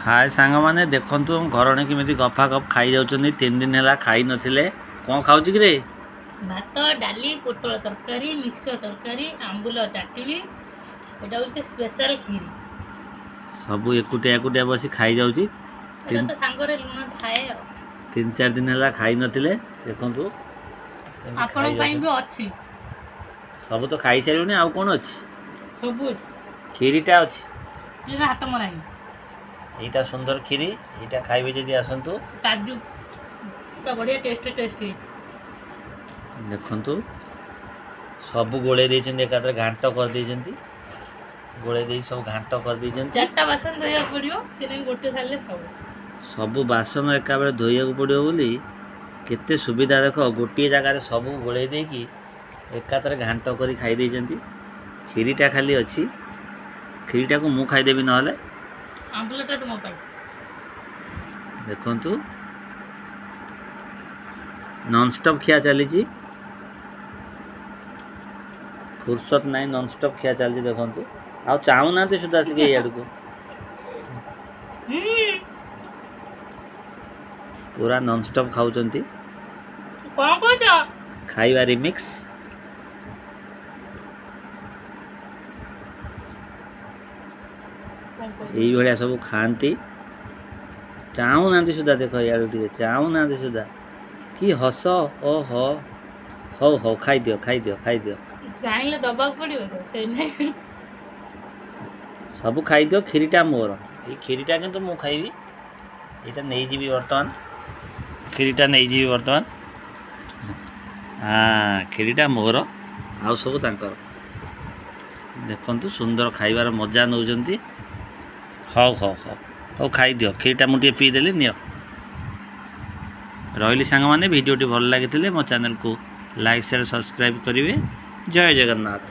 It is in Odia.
ହାଏ ସାଙ୍ଗମାନେ, ଦେଖନ୍ତୁ ଘରଣୀ କେମିତି ଗଫା ଗଫ ଖାଇଯାଉଛନ୍ତି। 3 ଦିନ ହେଲା ଖାଇନଥିଲେ। କ'ଣ ଖାଉଛି କିରେ? ଭାତ, ଡାଲି, ପୋଟଳ ତରକାରୀ, ମିକ୍ସ ତରକାରୀ, ଆମ୍ବୁଲ ଚଟଣି। ଏଇଟା ହେଉଛି ସ୍ପେଶାଲ କ୍ଷୀରି। ସବୁ ଏକୁଟିଆ ଏକୁଟିଆ ବସି ଖାଇଯାଉଛି। ଏଟା ତ ସାଙ୍ଗରେ ଲୁଣ ଥାଏ ଆଉ। 3-4 ଦିନ ହେଲା ଖାଇନଥିଲେ, ଦେଖନ୍ତୁ ଏମିତି ଆପଣଙ୍କ ପାଇଁ ଖାଇଯାଉଛନ୍ତି। ବି ଅଛି। ସବୁ ତ ଖାଇସାରିଲୁଣି, ଆଉ କ'ଣ ଅଛି? ସବୁ ଅଛି। କ୍ଷୀରିଟା ଅଛି। ଏଇଟା ହାତ ମରା ହେଇନି। ଏଇଟା ସୁନ୍ଦର କ୍ଷୀରି। ଏଇଟା ଖାଇବେ ଯଦି ଆସନ୍ତୁ। କାଜୁ ପୁରା ବଢ଼ିଆ ଟେଷ୍ଟ ଟେଷ୍ଟ ହେଇଛି। ଦେଖନ୍ତୁ, ସବୁ ଗୋଳେଇ ଦେଇଛନ୍ତି, ଏକାଥରେ ଘାଣ୍ଟ କରିଦେଇଛନ୍ତି। ଗୋଳେଇ ଦେଇକି ସବୁ ଘାଣ୍ଟ କରିଦେଇଛନ୍ତି। ଚାରିଟା ବାସନ ଧୋଇବାକୁ ପଡ଼ିବ, ସେ ନାଇଁ ଗୋଟେ ଥାଳିରେ ସବୁ। ସବୁ ବାସନ ଏକାବେଳେ ଧୋଇବାକୁ ପଡ଼ିବ ବୋଲି କେତେ ସୁବିଧା ଦେଖ। ଗୋଟିଏ ଜାଗାରେ ସବୁ ଗୋଳେଇ ଦେଇକି ଏକାଥରେ ଘାଣ୍ଟ କରି ଖାଇ ଦେଇଛନ୍ତି। କ୍ଷୀରିଟା ଖାଲି ଅଛି। କ୍ଷୀରିଟାକୁ ମୁଁ ଖାଇଦେବି ନହେଲେ। ଆମ୍ବୁଲଟା ତୁମ ପାଇଁ। ଦେଖନ୍ତୁ, ନନଷ୍ଟପ୍ ଖିଆ ଚାଲିଛି। ଫୁର୍ସତ ନାହିଁ, ନନଷ୍ଟପ୍ ଖିଆ ଚାଲିଛି। ଦେଖନ୍ତୁ, ଆଉ ଚାହୁଁନାହାନ୍ତି ସୁଦ୍ଧା ଟିକେ ଏଇଆଡ଼କୁ। ପୁରା ନନଷ୍ଟପ୍ ଖାଉଛନ୍ତି। କ'ଣ କହୁଛ? ଖାଇବା ରିମିକ୍ସ। କ'ଣ କହୁଛ? ଏଇଭଳିଆ ସବୁ ଖାଆନ୍ତି। ଚାହୁଁନାହାନ୍ତି ସୁଦ୍ଧା, ଦେଖ, ଇଆଡ଼ୁ ଟିକେ ଚାହୁଁନାହାନ୍ତି ସୁଦ୍ଧା। କି ହସ! ଓହୋ, ହଉ ହଉ, ଖାଇଦିଅ, ଖାଇଦିଅ, ଖାଇଦିଅ। ଜାଣିଲେ ଦବାକୁ ପଡ଼ିବ ତ ସେଇ ନାଇଁ। ସବୁ ଖାଇଦିଅ। କ୍ଷୀରିଟା ମୋର। ଏଇ କ୍ଷୀରିଟା କିନ୍ତୁ ମୁଁ ଖାଇବି। ଏଇଟା ନେଇଯିବି ବର୍ତ୍ତମାନ। କ୍ଷୀରିଟା ନେଇଯିବି ବର୍ତ୍ତମାନ। ହଁ, କ୍ଷୀରିଟା ମୋର, ଆଉ ସବୁ ତାଙ୍କର। ଦେଖନ୍ତୁ, ସୁନ୍ଦର ଖାଇବାର ମଜା ନେଉଛନ୍ତି। ହଉ ହଉ ହଉ ହଉ, ଖାଇଦିଅ। କ୍ଷୀରିଟା ମୁଁ ଟିକେ ପିଇଦେଲି, ନିଅ। ରହିଲି ସାଙ୍ଗମାନେ। ଭିଡ଼ିଓଟି ଭଲ ଲାଗିଥିଲେ ମୋ ଚ୍ୟାନେଲକୁ ଲାଇକ୍, ସେୟାର, ସବସ୍କ୍ରାଇବ୍ କରିବେ। ଜୟ ଜଗନ୍ନାଥ।